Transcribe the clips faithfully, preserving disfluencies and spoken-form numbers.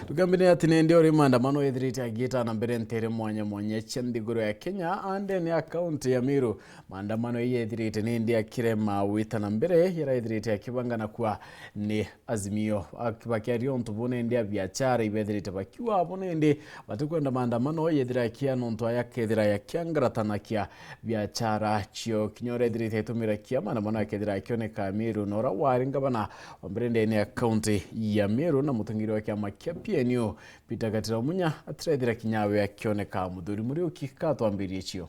Tugambire ati nindi uri maandamano yethirite agiita na mbere ntere mwanya mwanya cia nthiguru ya Kenya, a ndene ya kaunti ya Meru. Maandamano yethirite nindi akirema gwita na mbere, yarethirite akibanga na kwa ni Azimio. Ak-, bakiaria untu buu nindi a biachara ibethirite bakiuga abo nindi batikwenda maandamano yethira akia nontu aya kethira yakiangaratanakia biachara cio. Kinya uria ethirite aitumira kia maandamano akethira akioneka Meru, na uria wari ngavana wa mbere ndene ya kaunti ya Meru na mutongeria wa kiama kia P N U, Peter Gatira Munya, atirethira kinya we akioneka. Muthuri Muriuki katwambirie cio.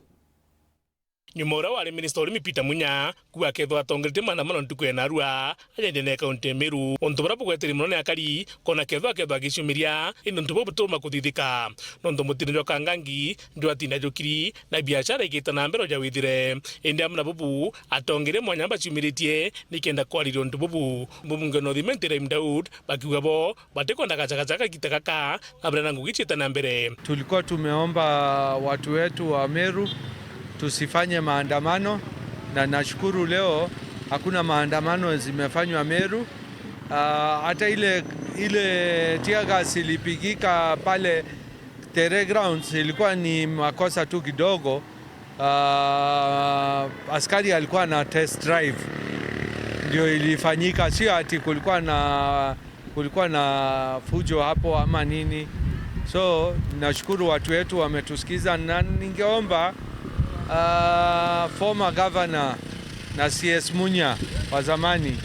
Nyuma uria wari minista urimi Peter Munya kuuga akethirwa atongeretie maandamano ntuku ya narua, aja ndene ya kaunti ya Meru, untu buria bugweteria mono ni akari, kona kethirwa akethirwa agiciumiria, indi untu buu butuma kuthithika. Nontu mutino jwa Kangangi jwatinda jukiri, na biashara igita na mbere ja withire. Indi amwe na bubu, atongeria mwanya baciumiritie nikenda kwariria untu bubu. Mubunge wa North Imenti Ibrahim Daud bakiuga bo batikwenda gachagachaga gita gaka, na barenda ngugi ciite na mbere. Tulikuwa tumeomba watu wetu wa Meru tusifanye maandamano, na nashukuru leo hakuna maandamano zimefanywa Meru. Ah, hata ile, ile tear gas ilipigika pale Tere Grounds ilikuwa ni makosa tu kidogo. Ah, askari alikuwa na test drive, ndio ilifanyika, sio ati kulikuwa na, kulikuwa na fujo hapo ama nini. So nashukuru watu wetu wametusikiza, na ningeomba, ah, former governor na C S Munya wa zamani,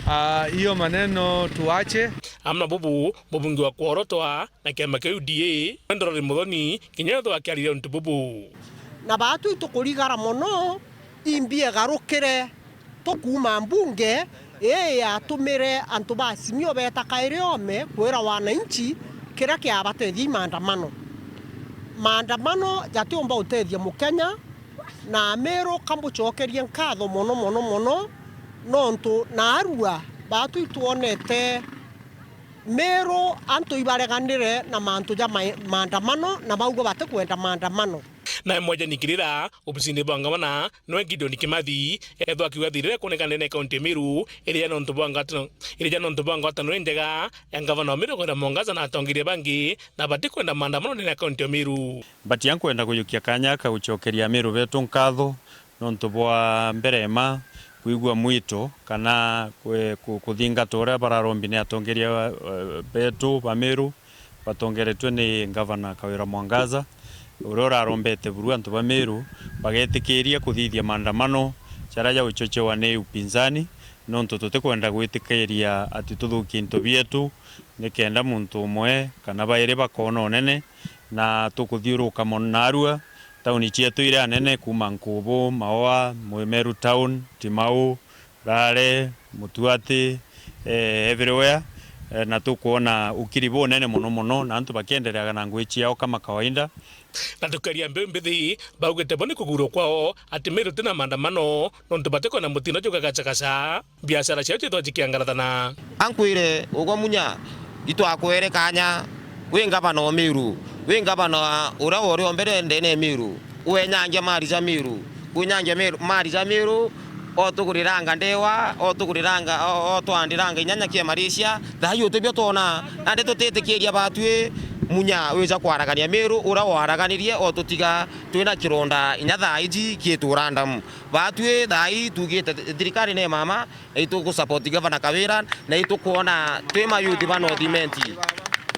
ah, hiyo maneno tuache. Amwe na bubu, mubunge wa Kworotwa na kiama kia U D A, Ndorori Muthoni, kinya ethirwa akiariria untu bubu. Na baatwi tukurigara mono, imbi egarukire tukuuma mbunge ii yatumire antu ba Azimio beeta kairi oome kwira wananchi kiria kiabatethia i maandamano. Maandamano jatiumba utethia Mukenya, na Amiru kambucokerie nkatho mono, mono, mono, nontu naarua baatwi twonete Meru antu ibareganire na mantu ja ma-, maandamano, na bauga batikwenda maandamano. Nae Mwejani Kirira, obisini bwa ngavana, nwe Gideon Kimathi, ethwa akiuga thirira kwoneka ndene ya kaunti ya Meru, iria nontu bwa ngwatano, iria nontu bwa ngwataniro injega ya ngavana wa Meru Kawira Mwangaza na atongeria bangi, na batikwenda maandamano ndene ya kaunti ya Meru. But ankwenda kujukia kanya ka gucokeria Amiru betu nkatho nontu bwa mbere mma kwigua mwito kana kwe-, ku-, kuthingata uria bararombi ni atongeria, eh, betu ba Meru batongeretue ni Ngavana Kawira Mwangaza, uria urarombete buru antu ba Meru bagetikiria kuthithia maandamano jaria ja guchochewa ni upinzani, nontu tutikwenda gwitikiria ati tuthukie into bietu nikenda muntu umwe kana bairi bakona unene, na tukuthiuruka mono narua tauni cietu iria nene, kuuma Nkubu, Maua, Meru Town, Timau, Rare, Mutuati, eh, everywhere, eh, na tukwona ukiri bunene mono mono, na antu bakiendereaga na ngugi ciao kama kawaida. Na tukeria mbeu mbithi, baugite bo ni kugurwa kwao ati Meru tina maandamano, nontu batikwenda mutino jugagacagaca. Biashara ciao ciithwa cikiangarathana. Ankwire, ugwe Munya, itwakwere kanya, wi ngavana o Meru, wi ngavana uria wori o mbere ndene e Meru, wenyangia mari ja Meru, kunyangia Meru, mari ja Meru, otuguriranga ndewa, otuguriranga, o-, otwandiranga inya nyakia Malaysia, thaai utibio twona, nandi tutitikiria batwi Munya wija kwaragania Meru, uria waraganirie, otutiga twina kironda inya thaa iji kiitu random. Batwi thaai tugite thirikari ni mama, na itugu support Gavana Kawira, na itukwona twi mayouth ba North Imenti.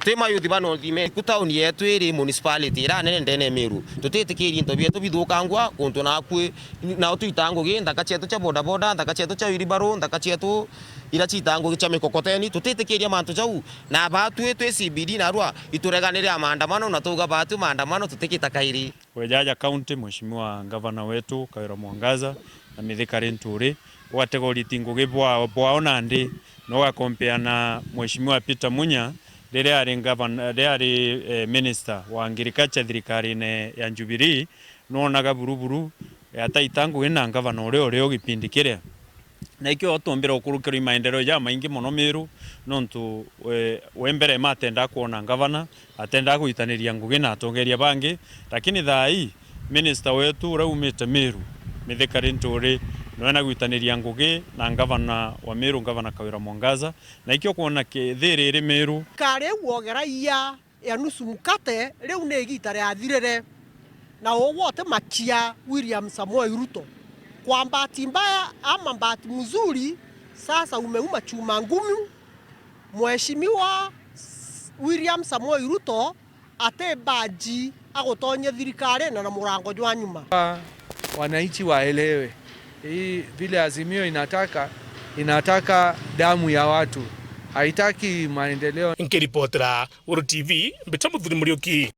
Twi mayouth ba North Imenti. Ku tauni yetu iri municipality iria nene ndene Meru. Tutitikirie into bietu bithukangua kuntu nakui, nao twita ngugi, nthaka cietu cia bodaboda, nthaka cietu cia wheelbarrow, nthaka cietu iria ciita ngugi cia mikokoteni, tutitikiria mantu jau. Na batwi twi C B D narua itureganire a maandamano, na tuga batwi maandamano tutikita kairi. We Jaja County, Mheshimiwa Ngavana wetu Kawira Mwangaza na Mithika Linturi, ugategoriti ngugi bwa-, bwao nandi, na ugakompea na Mheshimiwa Peter Munya, riria ari ngavana, riria ari, eh, minister wa agriculture thirikarine ya Jubilee, nwonaga buruburu, eh, ataita ngugi na ngavana uria urio gipindi kiria. Na ikio tumbire gukurukirwa i maendeleo jamaingi mono Meru, nontu, eh, we mbere ma atendaa kwona ngavana, atendaa gwitaniria ngugi na atongeria bangi, lakini thaa ii minister wetu uria umite Meru, Mithika Linturi, Nwena gwitaniria ngugi na ngavana wa Meru, Ngavana Kawira Mwangaza, na ikio kwona kithiri iri Meru. Kari wogeraia ya nusu mkate, riu ni igita riathirire, na uu utimakia William Samoei Ruto. Kwa bahati mbaya ama bahati mzuri, sasa umeuma chuma ngumu, Mheshimiwa William Samoei Ruto ati baji agutonyia thirikari na, na murango jwa nyuma. Wananchi waelewe. Hii vile Azimio inataka, inataka damu ya watu. Haitaki maendeleo. Nkiripotera Guru T V, mbita Muthuri Muriuki.